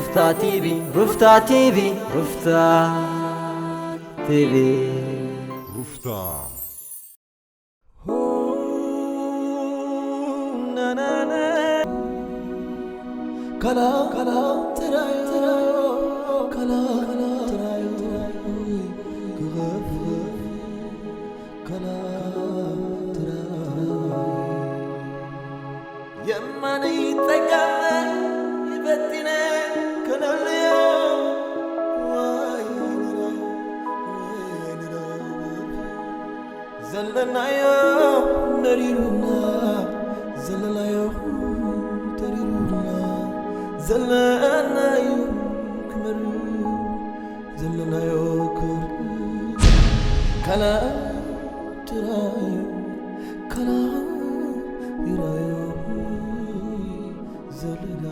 ሩፍታ ቲቪ፣ ሩፍታ ቲቪ፣ ሩፍታ ቲቪ። ሩፍታ። ካላ፣ ካላ፣ ትራዮ፣ ካላ፣ ካላ፣ ትራዮ፣ ክኸፍ፣ ካላ፣ ትራዮ። የማነይ ጸጋመይ ፈቲነ ከነልዮ፣ ዋይ ንራዮ፣ ዋይ ንራዮ። ዘለናዮ መሪሩና፣ ዘለናዮ ተሪሩና፣ ዘለናዮ ክመርር፣ ዘለናዮ ክብር። ካላ ትራዮ፣ ካላ ይራዮ ዘለና።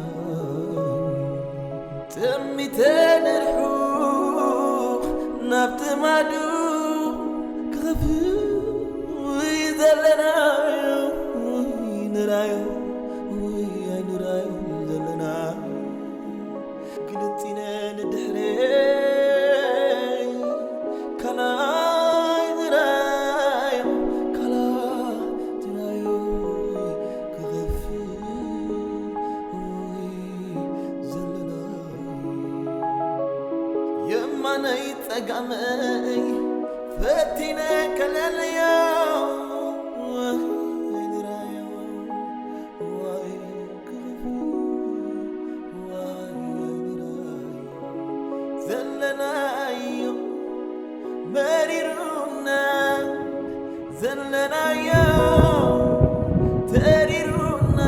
ጥሚተ ንርሑቕ ናብቲ ማዶ ክኸፍእ ዘለናዮ፣ ወይ ንራዮ፣ ወይ ኣይንራዮ ዘለና። ግልጽ ኢለ ንድሕረይ ካላይ ዝራዮ፣ ካላይ ዝራዮ ክኸፍእ ወይ ዘለና። የማነይ ጸጋመይ ፈቲነ ከለልዮ፣ ወይ ንራዮ፣ ወይ ክኸፍእ ወይ ንራዮ። ዘለናዮ መሪሩና፣ ዘለናዮ ተሪሩና፣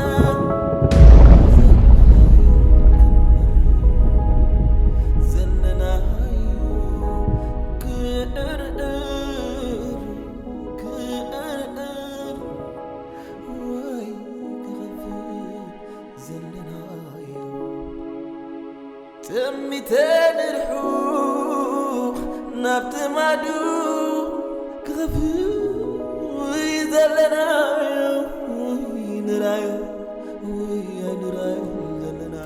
ዘለናዮ ክእርር፣ ክእርር ወይ ክኸፍእ ዘለናዮ። ጥሚተ ንርሑቕ ናብቲ ማዶ ክኸፍእ ወይ ዘለናዮ፣ ወይ ንራዮ፣ ወይ ኣይንራዮ ዘለና።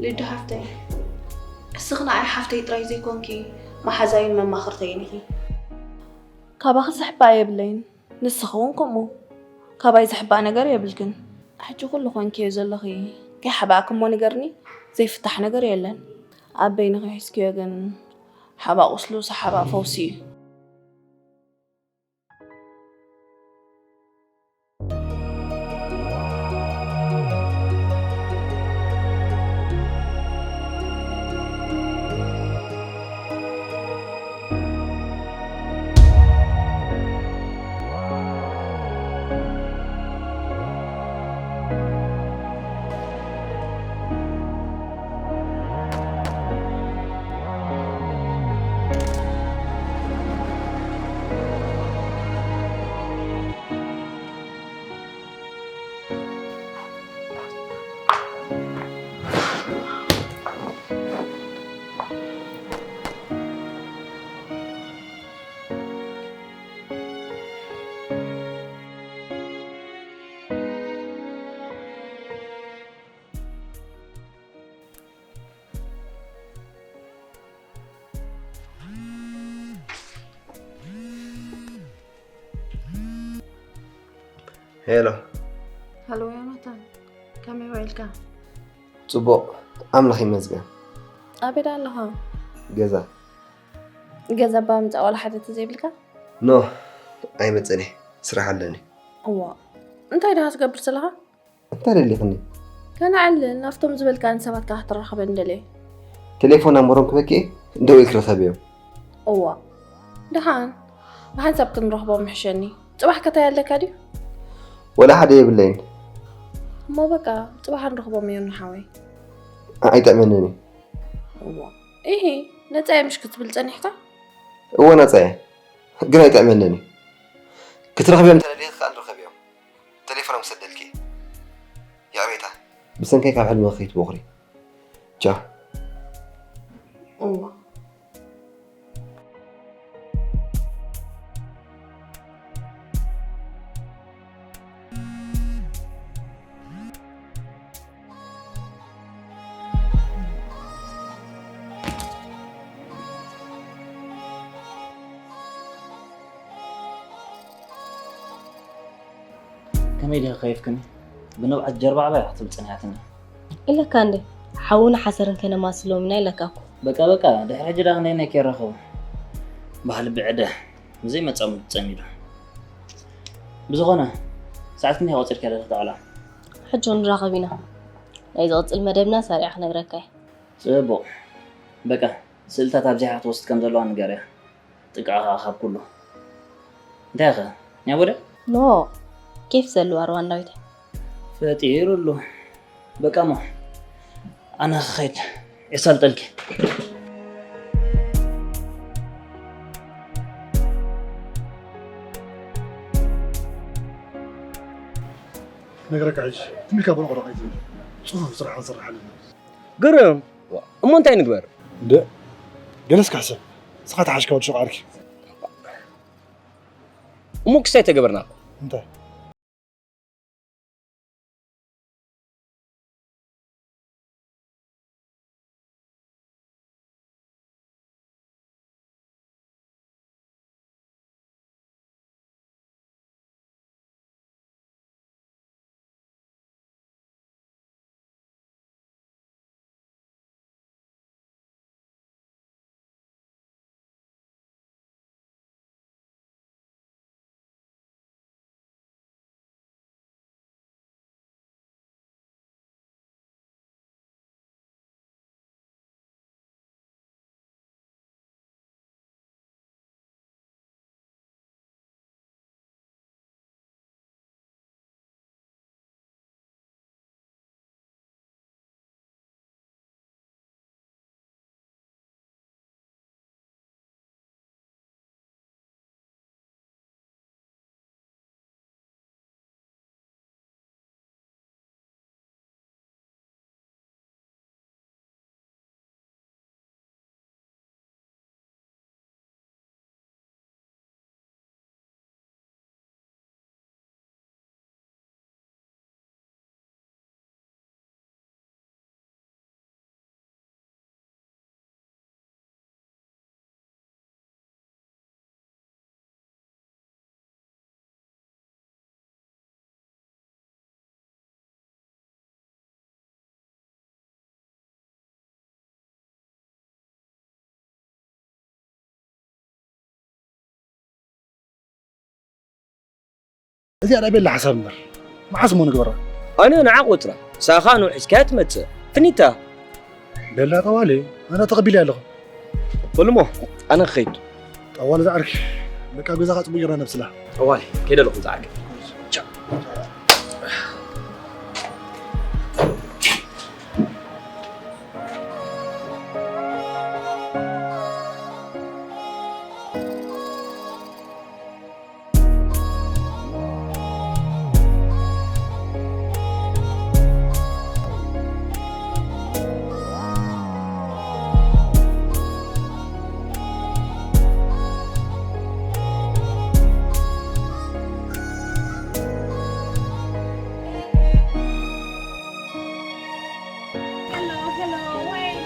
ልዱ ሓፍተይ፣ እስኺ ንዓይ ሓፍተይ ጥራይ ዘይኮንኪ፣ መሓዛይን መማኽርተይን ኢኺ። ካባኺ ዝሕባእ የብለይን፣ ንስኺ እውን ከምኡ። ካባይ ዝሕባእ ነገር የብልክን። ሕጂ ኩሉ ኮንክዮ ዘለኺ፣ ከይሓባእኪ እሞ ንገርኒ፣ ዘይፍታሕ ነገር የለን። ኣብ በይንኺ ሒዝክዮ ግን፣ ሓባእ ቁስሉ ሰሓባእ ፈውሲ እዩ። ሄሎ። ሃሎ ዮናታን፣ ከመይ ውዒልካ? ጽቡቕ፣ ኣምላኽ ይመስገን። ኣበይ ደኣ ኣለኻ? ገዛ። ገዛ እባ ምጻእ ዋላ ሓደ ተዘይብልካ? ኖ፣ ኣይመጽእን እየ፣ ስራሕ ኣለኒ። እዋ፣ እንታይ ደኣ ትገብር ዘለኻ? እንታይ ደሊኽኒ? ከነዕልል፣ ናብቶም ዝበልካኒ ሰባት ከኣ ክትራኸበኒ ደልየ። ቴሌፎን ናምበሮም ክበኪ ደው ኢልኪ ርኸብዮም። እዋ፣ ደሓን፣ ብሓንሳብ ክንረኽቦም ምሕሸኒ። ጽባሕ ከ ታይ ኣለካ ድዩ? ወላ ሓደ የብለይን። እሞ በቃ፣ ጽባሕ ንረኽቦም እዮም ንሓወይ። ኣ-፣ ኣይጥዕመንን እዩ። እዋ፣ ኢሂ፣ ነጻየ ምሽ ክትብል ጸኒሕካ? እወ፣ ነጻየ፣ ግን ኣይጥዕመንን እዩ። ክትረኽብዮም እንተደሊኺ ከኣ ንርኸብዮም። ቴሌፎኖም ክሰደልኪ። ይቕሬታ፣ ብሰንከይ ካብ ሕልሚ ከይትቦኽሪ። ቻው። እዋ። ከመይ ዲኺ ከይፍክኒ? ብንብዓት ጀርባ ዓባይ ክትብል ጸኒሓትኒ። ኢለካ እንዴ? ሓውን ሓሰርን ከነማስሎም ኢና ኢለካ እኮ። በቃ በቃ፣ ድሕሪ ሕጂ ዳ ክንደይ ናይ ከይራኸቡ? ባህሊ ብዕደ፣ ብዘይ መጻምዱ ጸሚዱ። ብዝኾነ፣ ሰዓት ክንደይ ቆጺርካ ዳ ተዓላ? ሕጂ ንራኸብ ኢና። ናይ ዝቕጽል መደብና ሰሪዓ ክነግረካ እየ። ጽቡቕ። በቃ፣ ስእልታት ኣብዚሓ ክትወስድ ከም ዘለዋ ንገርያ። ጥቃ ኸኣ ካብ ኩሉ። እንታይ ኸ? ኒያ ቦደ? ኖ፣ ኬፍ ዘለዎ ሩዋንዳዊት። ፈጢሩሉ። በቃ እሞ፣ ኣነ ክኸይድ። የሳልጠልኪ። ነግረካ ሕጂ፣ ትም ኢልካ ብርቑ ርቕ ኣይትበል። ጽፉፍ ስራሕ ክንሰርሕ ኣለና። ግርም። እሞ እንታይ ንግበር? እንደ ገለስ ካሕሰብ፣ ንስኻ ተሓሽካ ወዲ ሹቕ ዓርኪ። እሞ ክስታይ ተገበርና። እንታይ? እዚኣ ናይ ቤላ ሓሳብ እምበር፣ መዓስ እሞ ንግበራ? ኣነ ንዓ ቆጽራ፣ ንሳኻ ንውሕ ሒዝካያ ትመጽእ። ፍኒታ! ቤላ ጠዋሊ፣ ኣነ ተቐቢለ ኣለኹ። በሉ እሞ፣ ኣነ ክኸይድ። ጠዋሊ ዝዓርኪ፣ በቃ ገዛኻ ጽቡቕ ጌርና ነብስላ። ጠዋሊ፣ ከይደ ኣለኹ ዝዓርኪ። Hello, hello, wait.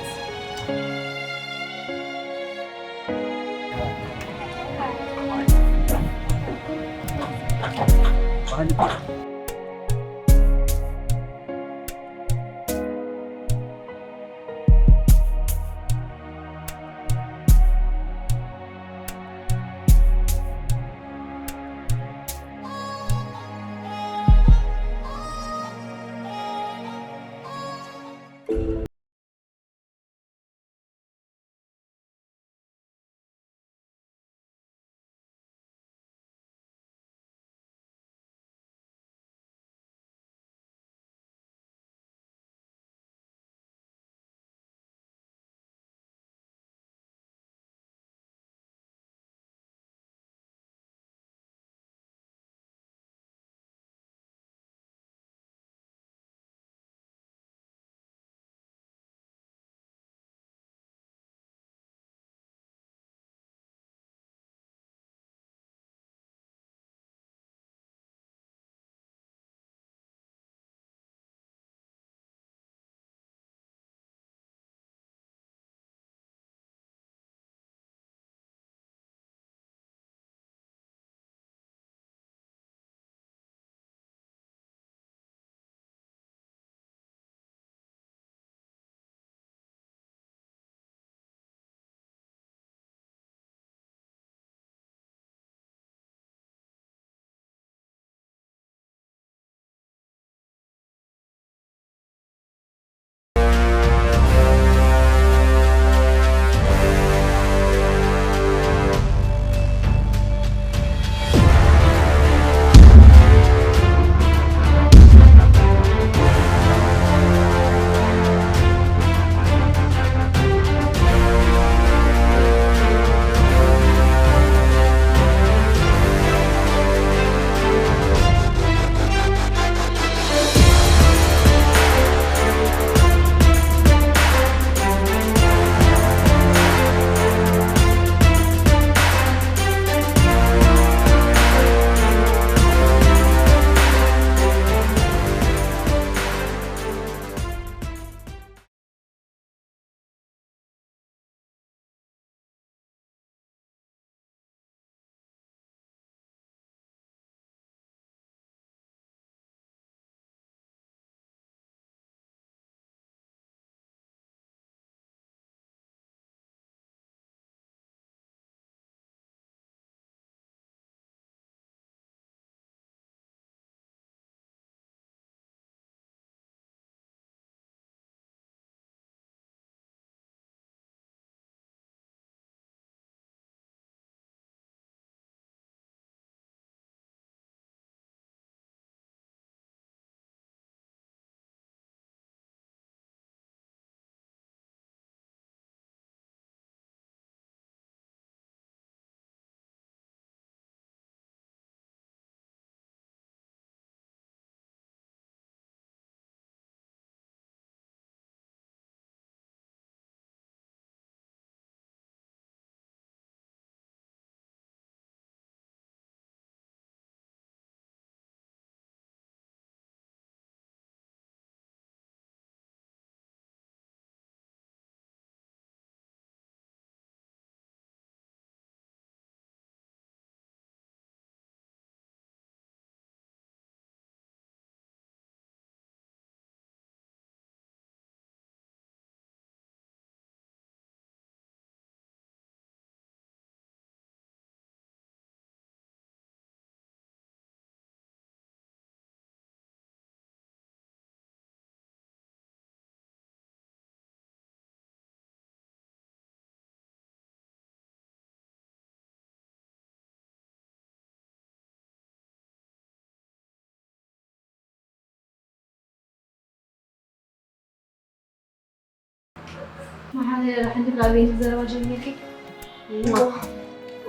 ሓደ ሓንቲ ብዛዕባ ቤት ዘረባ ጀሚርኪ?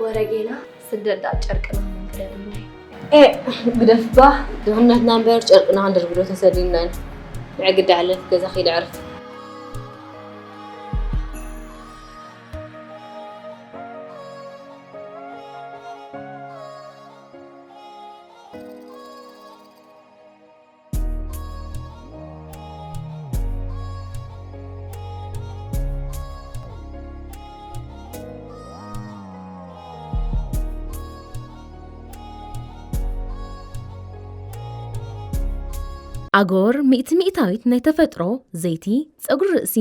ወረ ጌና ስደዳ ጨርቅና ክንክደን እሞ። ኤ፣ ግደፍባ፣ ድኽነትና እምበር ጨርቅና ክንድርብዶ ተሰዲድና ኢና። ንዕግዲ ዓለፍ፣ ገዛ ኺድ ዕርፍ። ኣጎር ሚእቲ ሚእታዊት ናይ ተፈጥሮ ዘይቲ ጸጉሪ ርእሲ።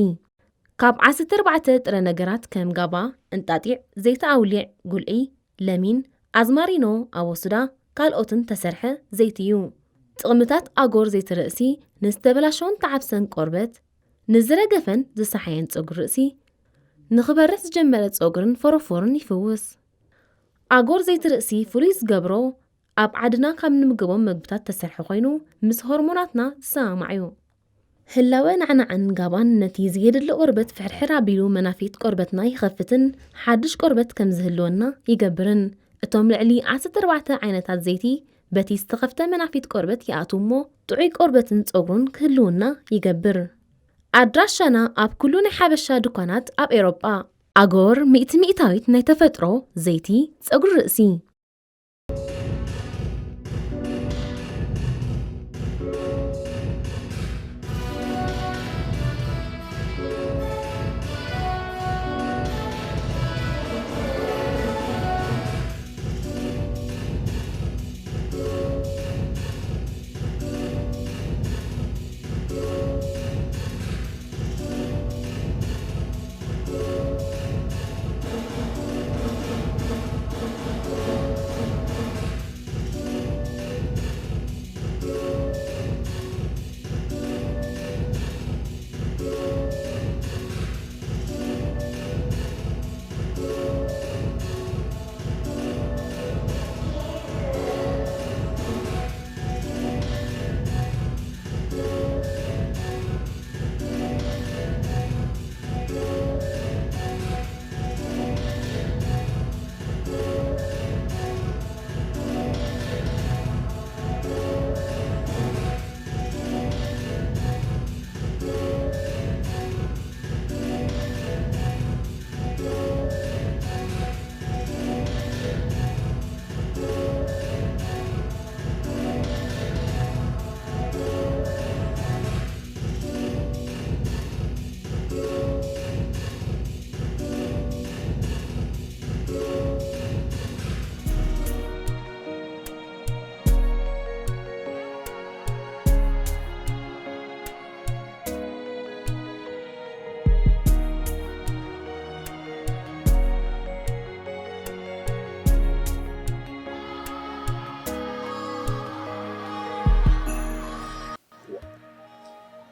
ካብ ዓሰርተ ኣርባዕተ ጥረ ነገራት ከም ጋባ፣ እንጣጢዕ፣ ዘይቲ ኣውሊዕ፣ ጉልዒ፣ ለሚን፣ ኣዝማሪኖ፣ ኣቦሱዳ፣ ካልኦትን ተሰርሐ ዘይቲ እዩ። ጥቕምታት ኣጎር ዘይቲ ርእሲ ንዝተበላሸወን ተዓብሰን ቆርበት፣ ንዝረገፈን ዝሰሓየን ጸጉሪ ርእሲ፣ ንኽበርህ ዝጀመረ ጸጉርን ፎሮፎርን ይፍውስ። ኣጎር ዘይቲ ርእሲ ፍሉይ ዝገብሮ፣ ኣብ ዓድና ካብ ንምገቦም መግብታት ተሰርሐ ኮይኑ፣ ምስ ሆርሞናትና ዝሰማማዕ እዩ። ህላወ ናዕናዕን ጋባን ነቲ ዘየድሊ ቆርበት ፍሕርሕር ኣቢሉ መናፊት ቆርበትና ይኸፍትን ሓድሽ ቆርበት ከም ዝህልወና ይገብርን። እቶም ልዕሊ ዓሰርተ ኣርባዕተ ዓይነታት ዘይቲ በቲ ዝተኸፍተ መናፊት ቆርበት ይኣትዉ እሞ ጥዑይ ቆርበትን ጸጉሩን ክህልውና ይገብር። ኣድራሻና ኣብ ኩሉ ናይ ሓበሻ ድኳናት ኣብ ኤውሮጳ። ኣጎር ሚእቲ ሚእታዊት ናይ ተፈጥሮ ዘይቲ ጸጉሪ ርእሲ።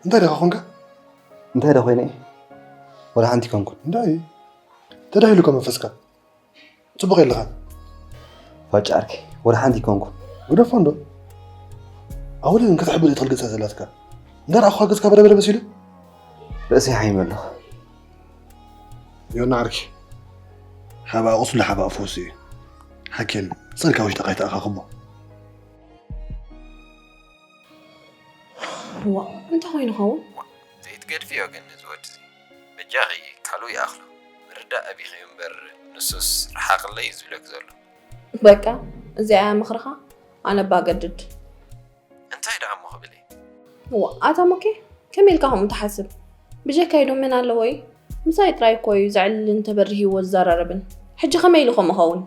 እንታይ ደኻ ኾንካ? እንታይ ደ ኮይነ? ወላ ሓንቲ ኣይኮንኩን። እንታይ? ተዳሂሉካ መንፈስካ? ጽቡቕ የለኻን። ፋጫ ዓርከይ፣ ወላ ሓንቲ ኣይኮንኩን። ግደፎ እንዶ። ኣወለ ግን ክትሕብእ እትኽእል ገጽ ዘላትካ። እንዳረኣኹኻ ገጽካ በለበለ መሲሉ። ርእሰይ ሓይመ ኣለኹ። ዮና ዓርኪ፣ ሓባእ ቁስሊ ሓባእ ፈውሲ እዩ። ሓኪም፣ ጸልካ ውሽጢ ቃይታ ኣኻኽቦ። ዋ፣ እንታይ ኮይኑ ኸውን? ዘይትገድፍዮ ግን እዚ ወዲ እዚ። በጃኺ ካልኡ ይኣኽሎ። ምርዳእ ኣቢኺ እምበር ንሱስ ረሓቕለይ እዩ ዝብለኪ ዘሎ። በቃ፣ እዚኣ እያ ምኽርኻ? ኣነ እባ ገድድ። እንታይ ደኣ እሞ ክብል እየ? ዋ፣ ኣታ ሙኬ፣ ከመይ ኢልካ ከምኡ ትሓስብ? ብጀካይ ዶ መን ኣለዎ እዩ? ምሳይ ጥራይ እኮ እዩ ዘዕልልን ተበርህ ህይወት ዝዘራረብን። ሕጂ ከመይ ኢሉ ከምኡ ኸውን?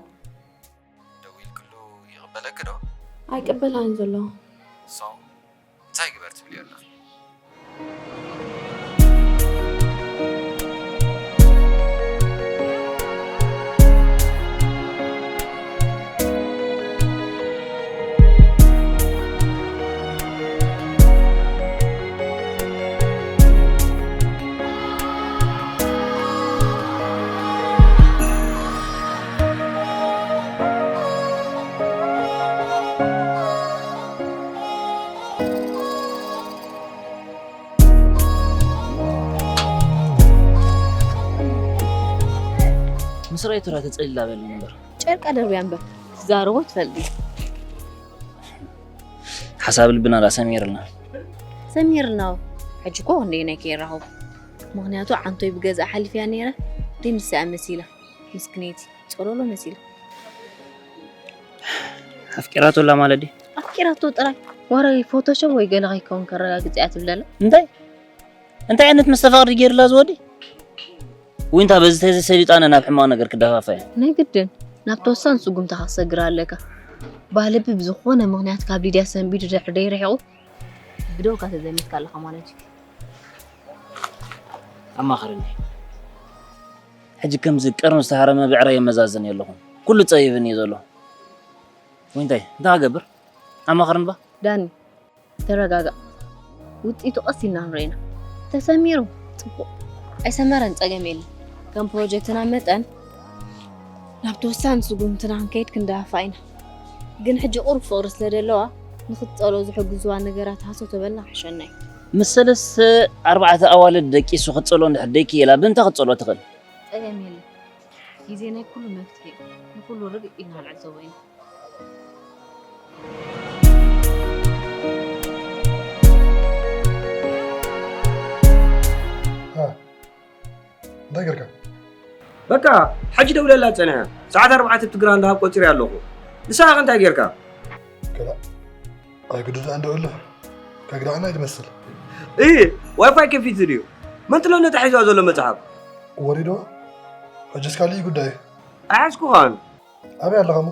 ደዊልክሉ ይቕበለኪ ዶ? ኣይቅበላን ዘሎ። So፣ እንታይ ግበር ትብልዮ ኣለኺ? ስራይ ትራ ተጸሊላ በል ነበር። ጨርቃ ደርብያ እምበር ትዛረቦ ትፈልጥ። ሓሳብ ልብና ዳ ሰሚርና። ሰሚርና ሕጂ እኮ ክንደይ ናይ ከይራኸቡ። ምኽንያቱ ዓንቶይ ብገዛ ሓሊፍያ ነይረ። ደይ ምስኣ መሲላ ምስክነይቲ ጸሎሎ መሲላ። ኣፍቂራቶ ኣላ ማለት ድዩ? ኣፍቂራቶ ጥራይ። ወረ ፎቶሾፕ ወይ ገለ ከይከውን ከረጋግጽ እያ ትብለላ። እንታይ እንታይ ዓይነት መስተፋቕር ገይርላ ዝወዲ? ዊንታ በዚ ተዘ ሰሊጣነ ናብ ሕማቕ ነገር ክደፋፋ እያ። ናይ ግድን ናብ ተወሳን ስጉምታ ክትሰግር ኣለካ። ባህልቢ ብዝኾነ ምኽንያት ካብ ሊድያ ሰንቢዱ ድሕር ደይ ርሒቑ ብደውካ ተዘሚትካ ኣለኻ ማለት እዩ። ኣማኽርኒ። ሕጂ ከምዚ ቀርኑ ዝተሃረመ ብዕራይ የመዛዝን የለኹን። ኩሉ ጸቢብን እዩ ዘሎ። ዊንታይ እንታይ ክገብር? ኣማኽርኒ ባ። ዳኒ ተረጋጋእ። ውፅኢቱ ቀስ ኢልና ክንሪኦ ኢና። ተሰሚሩ ፅቡቕ፣ ኣይሰመረን ፀገም የለን። ከም ፕሮጀክትና መጠን ናብቲ ወሳኒ ስጉምትና ክንከይድ ክንደፋፋእ ኢና። ግን ሕጂ ቁሩብ ፍቕሪ ስለ ዘለዋ ንኽትፀልኦ ዝሕግዝዋ ነገራት ሃሰው ተበልና ክሕሸና እዩ። ምስ ሰለስተ ኣርባዕተ ኣዋልድ ደቂሱ ክትፀልኦ እንድሕር ደይክየላ ብምንታይ ክትፀልኦ ትኽእል? ፀገም የለን። ግዜ ናይ ኩሉ መፍትሒ እዩ። ንኩሉ ርግእ ኢልና ክንዕዘቦ ኢና። እንታይ ጌርካ? በቃ ሕጂ ደውለላ ጸንሐ። ሰዓት ኣርባዕተ ትግራ እንዳሃብ ቆጺረ ኣለኹ። ንስኻ ከ እንታይ ጌርካ? ከላ ኣይግድዳ እንዶ ኣሎ ከግዳዕና ይመስል። እህ ዋይፋይ ከፊቱ ድዩ? መን ትሎ ነታ ሒዝዋ ዘሎ መጽሓፍ? ወሪዶ ሕጅስ ካልእ ጉዳይ። ኣይሓዝኩኻን። ኣበይ ኣለኻ እሞ?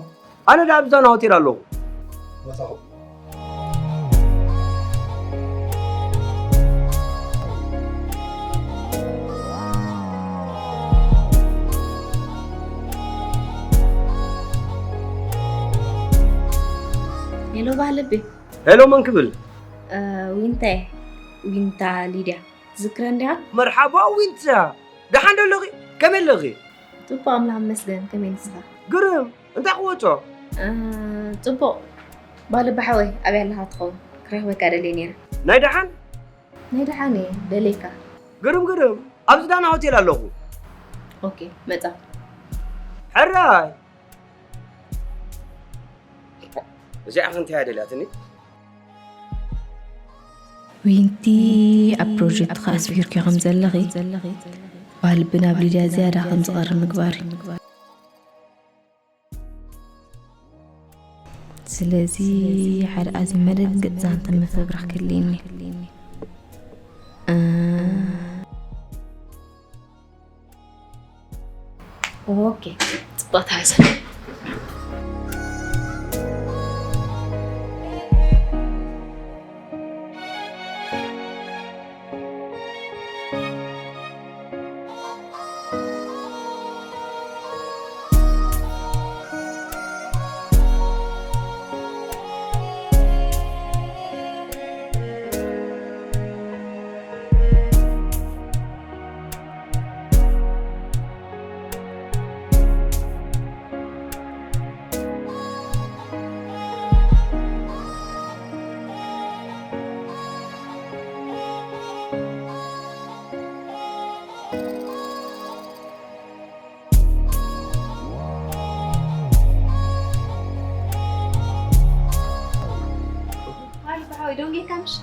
ኣነ ደኣ ኣብዛ ሆቴል ኣለኹ። መጻኹ። ሄሎ ባህልቢ። ሄሎ መን ክብል? ዊንታ ዊንታ ሊድያ ትዝክረ እንዲኻ? መርሓባ ዊንታ፣ ደሓን ዶ ኣለኺ? ከመይ ኣለኺ? ጽቡቕ ኣምላኽ ይመስገን፣ ከመይ ንስኻ? ግርም፣ እንታይ ክወጾ? ጽቡቕ፣ ባልባ ሓወይ ኣበይ ኣለኻ ትኸውን? ክረኽበካ ደልየ ነይረ። ናይ ደሓን? ናይ ደሓን እየ፣ ደልየካ። ግርም ግርም፣ ኣብዚ ዳና ሆቴል ኣለኹ። ኦኬ፣ መጻ። ሕራይ። እዚኣ ከ እንታይ እያ ደልያትኒ? ዊንቲ፣ ኣብ ፕሮጀክትኻ ኣስፊርክዮ ከም ዘለኺ፣ ባልቢ ናብ ሊድያ ዝያዳ ከም ዝቐርብ ምግባር እዩ። ስለዚ ሓደ ኣዝዩ መደንገጽ ዛንታ ምፍብራኽ ክህልየኒ። ኦኬ፣ ጽቡቕ ተሓሰ።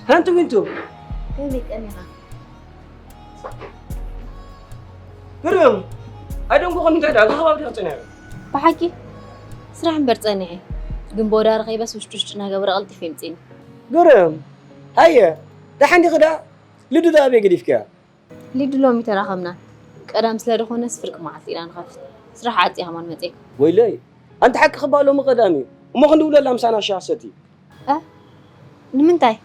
ሃንቲ ዊንቱ። ከመይ ቀኒኻ? ግርም! ኣይደንጎኸን እንታይ ደኣ፣ እዚ ከባቢ ዲኻ ጸኒሕካ? ብሓቂ? ስራሕ እምበር ጸኒሐ። ግን ቦዳ ረኺበስ ውሽጢ ውሽጢ እናገበረ ቀልጢፈ ይምጽእኒ። ግርም! ሃየ፣ ደሓን ዲኺ ደኣ? ልዱ ደኣ ኣበይ ገዲፍክያ? ሊዱ ሎሚ ተራኸብና። ቀዳም ስለ ዝኾነስ ፍርቂ መዓልቲ ኢና ንኸፍት። ስራሕ ዓጽየ ከማን መጺእካ። ወይለይ! ኣንቲ ሓቂ ክባል ሎሚ ቀዳም እዩ። እሞ ክንዲ ውለላ ምሳና ሻሂ ሰቲ። እ? ንምንታይ?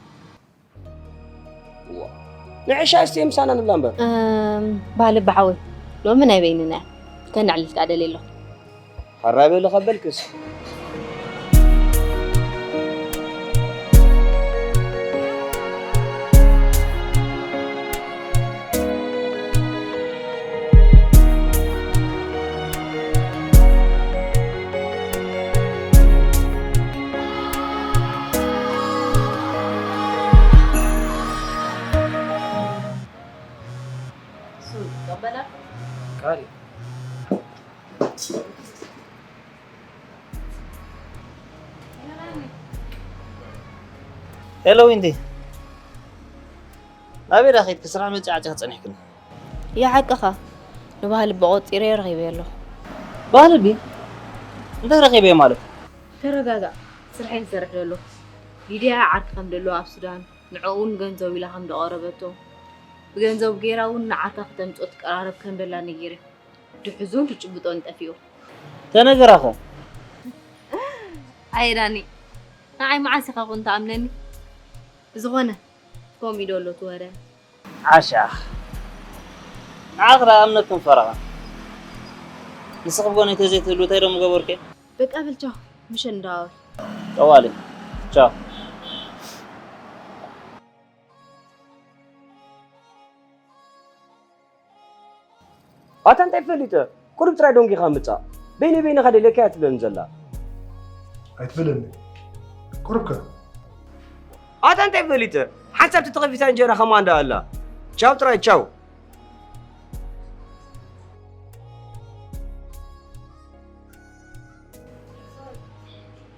ንዕሻ እስቲ ምሳና ንብላ እምበር። እም፣ ባህሊ ብሓወይ፣ ሎሚ ናይ በይንና እያ። ከነዕልል ከኣ ደልየ ኣለኹ። ሓራይ በሊ ከበልክስ። እሱ ይቀበላል። ቃል ሄሎ ዊንቲ፣ ናበይ ዳ ከይድኪ? ስራሕ መፂ ዓፂኻ ፀኒሕክኒ። ይሓቅኻ፣ ንባህልቢ ቆፂረዮ ረኺበዮ ኣለኹ። ባህልቢ? እንታይ ረኺበዮ ማለት? ተረጋጋእ፣ ስርሐይ ይሰርሕ ዘለኹ። ሊድያ ዓርኪ ከም ደለዋ ኣብ ሱዳን፣ ንዕኡ እውን ገንዘብ ኢላ ከም ደቐረበቶ፣ ብገንዘብ ገይራ እውን ንዓርካ ክተምፅኦ ትቀራረብ ከም ደላ ነጊረ። ድሕዙን ትጭብጦን ጠፊኡ። ተነገራኸ? ኣየ ዳኒ፣ ንዓይ መዓስ ኢኻ ኮን ትኣምነኒ? ብዝኾነ፣ ከምኡ ኢዶ ኣሎ እቲ ወረ። ዓሻ። ንዓኽ ደኣ እምነት ክንፈረኻ። ንስኺ ብጎነይ ተዘይትህሉ እንታይ ዶ ምገበርኩ? በቃ በል ቻው፣ ምሸት ንደዋወል። ጠዋሊ። ቻው። ኣታ እንታይ ፈሊጠ? ቁሩብ ጥራይ ዶንጊኻ ምጻእ። በይነይ በይንኻ ደልየካ እያ ትብለኒ ዘላ። ኣይትበለኒ። ቁሩብ ከ? ኣታ እንታይ ፈሊጠ? ሓንሳብ ተተኸፊታ እንጀራ ከማን ደኣ ኣላ። ቻው ጥራይ ቻው።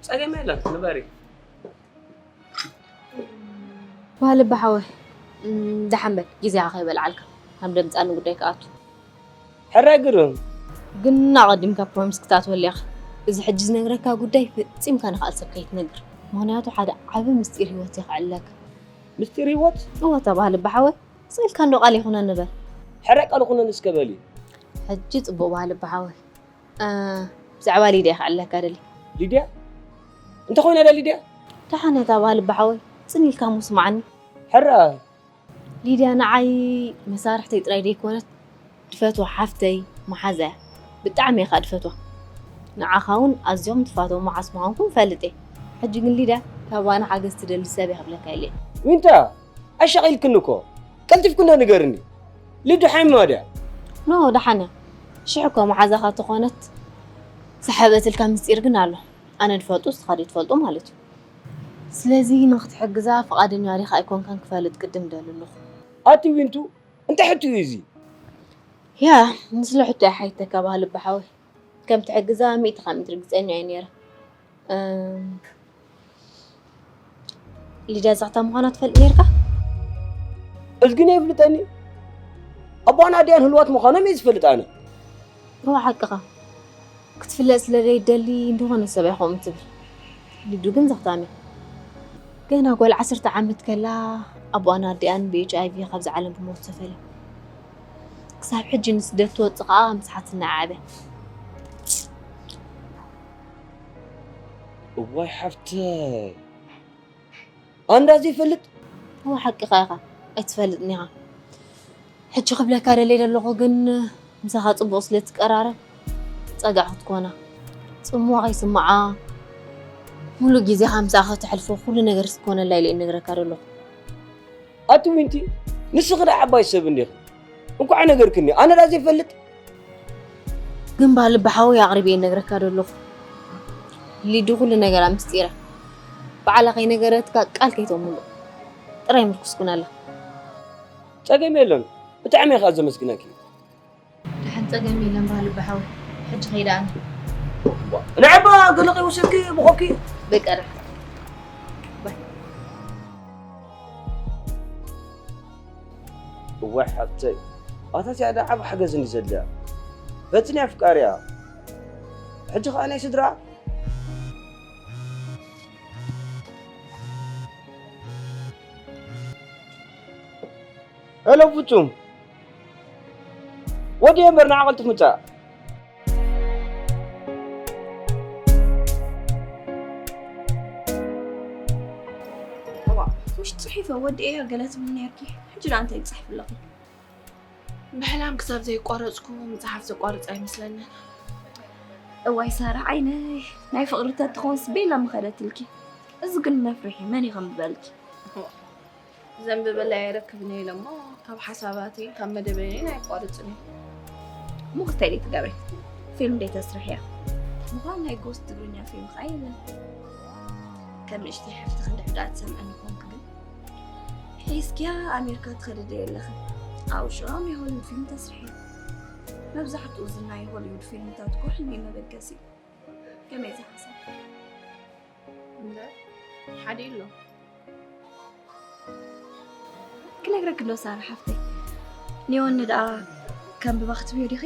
ጸገም የለን፣ ንበሪ። ዋልባ ሓወይ፣ እም፣ ደሓን በል፣ ግዜኻ ከይበልዓልካ፣ ካብ ደምጻኒ ጉዳይ ክኣቱ። ሕራይ ግርም። ግን ኣቐዲምካ ፕሮሚስ ክትኣትወሉ ኢኻ። እዚ ሕጂ ዝነግረካ ጉዳይ ፈጺምካ ንኻልእ ሰብ ከይትነግር። ምኽንያቱ ሓደ ዓቢ ምስጢር ህይወት እየ ከዕልለካ። ምስጢር ህይወት? እወ፣ እታ ዋልባ ሓወይ፣ ስቕ ኢልካ እንዶ ቃል ይኹነኒ በል። ሕራይ ቃል ይኹነኒ እስከ በሊ። ሕጂ ጽቡቕ ዋልባ ሓወይ። እ፣ ብዛዕባ ሊድያ ክዕልለካ ደልየ። ሊድያ? እንታይ ኮይና እያ ሊድያ? ደሓን እያ እታ ዋልባ ሓወይ፣ ጽን ኢልካ እሞ ስምዓኒ። ሕራይ። ሊድያ ንዓይ መሳርሕተይ ጥራይ ዘይኮነት፣ ድፈትዋ ሓፍተይ፣ መሓዛ እያ። ብጣዕሚ እየ ከኣ ድፈትዋ። ንዓኻ እውን ኣዝዮም ትፋተዎ መዓስ ምዃንኩም እፈልጥ እየ። ሕጂ ግን ሊድያ፣ ካባና ሓገዝ ትደሊ ሰብ እየ ክብለካ ኢለ እየ። ዊንታ፣ ኣሻቒልክኒ እኮ። ቀልጢፍኪ እንዶ ንገርኒ። ሊዱ ሓሚማ ድያ? ኖ፣ ደሓን እያ። ሽሕ እኮ መሓዛኻ ተኾነት፣ ዝሓበተልካ ምስጢር ግን ኣሎ። ኣነ ድፈልጦ ንስኻ ዘይትፈልጦ ማለት እዩ። ስለዚ ንኽትሕግዛ ፍቓደኛ ዲኻ ኣይኮንካን ክፈልጥ ቅድም ደሊ ኣለኹ። ኣቲ ዊንቱ፣ እንታይ ሕቶ እዩ እዚ? ያ፣ ንስለ ሕቶ እየ ሓቲተካ ባህሊ ኣቦሓወይ። ከም ትሕግዛ ሚእቲ ካብ ሚእቲ ርግጸኛ እየ ነይረ። እም፣ ሊድያ ዛዕታ ምዃና ትፈልጥ ነይርካ? እዝግነ የፍልጠኒ። ኣቦኣን ኣዲኣን ህልዋት ምዃኖም እየ ዝፈልጥ ኣነ። እወ ሓቅኻ። ክትፍለጥ ስለ ዘይደሊ እንተኾነ ሰብ ኣይኮምን ትብል። ሊዱ ግን ዘኽታም እያ። ገና ጓል ዓሰርተ ዓመት ከላ ኣቦኣን ኣዲኣን ብ ኤች ኣይ ቪ ካብዚ ዓለም ብሞት ተፈልዮም። ክሳብ ሕጂ ንስደት ትወጽእ ከኣ ምስሓትና ዓዕበ። እዋይ ሓፍተይ። ኣንዳ ዘይፈልጥ? እወ ሓቅኻ ኢኻ ኣይትፈልጥን ኢኻ። ሕጂ ክብለካ ደልየ ዘለኹ ግን ምሳኻ ጽቡቕ ስለ ትቀራረብ ጸጋዕ ክትኮና። ጽምዋ ከይስምዓ ሙሉእ ግዜኻ ምሳኻ ከተሕልፎ ኩሉ ነገር ክትኮነላ ኢለ እየ እነግረካ ዘለኹ። ኣቲ ዊንቲ ንስኺ ደኣ ዓባይ ሰብ እንዲኺ እንኳዕ ነገርክኒ ኣነ ደኣ ዘይፈልጥ ግን ባል ብሓወይ ኣቕሪበ እየ እነግረካ ዘለኹ። ሊዱ ኩሉ ነገራ ምስጢር እያ። ባዕላ ከይነገረትካ ቃል ከይተምሉ ጥራይ ምርኩስ ኩነላ። ጸገም የለን ብጣዕሚ እየ ከኣ ዘመስግነኪ። ደሓን ጸገም የለን ባል ብሓወይ ሕጂ ከይደ ኣነ። ንዕባ ገለ ከይወሰድኪ ብኾኪ። በቃ ደሓን። ባይ። እዋይ ሓፍተይ ኣታ እዚኣ ደኣ ዓቢ ሓገዝ እንዲ ዘድልያ በትንያ ኣፍቃሪያ ሕጂ ኸኣ ናይ ስድራ ሄሎ ፍጹም ወዲ እምበር ንዓ ቀልጥፍ ምጻእ ውሽጢ ጽሒፈ ወዲ እያ ገለ ትብሊ ነርኪ ሕጂ ደኣ እንታይ ትጽሕፊ ኣለኺ ብሕላም ክሳብ ዘየቋረጽኩ ምጽሓፍ ዘቋርጽ ኣይመስለንን። እዋይ ሳራ ዓይነይ ናይ ፍቕሪ ተትኾንስ ቤላ ምኸደትልኪ። እዚ ግን መፍርሒ መን እዩ ከም ዝበልኪ። ዘንብበለይ ኣይረክብን እየ ኢለ እሞ ካብ ሓሳባተይን ካብ መደበይን ኣየቋርጽን እየ። እሞ ክስታይ ደይ ትገብሪ ፊልም ደይ ተስርሕያ። ምዃን ናይ ጎስት ትግርኛ ፊልም ኸዓ የለን። ከም ንእሽተይ ሓፍቲ ክንዲ ዕዳ ትሰምዐኒ ኮንክ ግን ሒዝክያ ኣሜሪካ ትኸዲ ዶ የለኽን? ኣብኡ ሽዑ ናይ ሆሊውድ ፊልም ተስርሒ። መብዛሕትኡ እዚ ናይ ሆሊውድ ፊልምታት እኮ ሕልሚ መበገሲ እዩ። ከመይ እዚ ሓሳብ? እምበር ሓዲኡ ኣሎ። ነግረክ ዶ ሳራ ሓፍተይ? ኒዮኒ ደኣ ከንብባ ክትብዮ ዲኺ?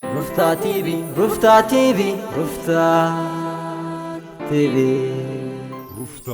ሩፍታ ቲቪ፣ ሩፍታ ቲቪ፣ ሩፍታ ቲቪ። ሩፍታ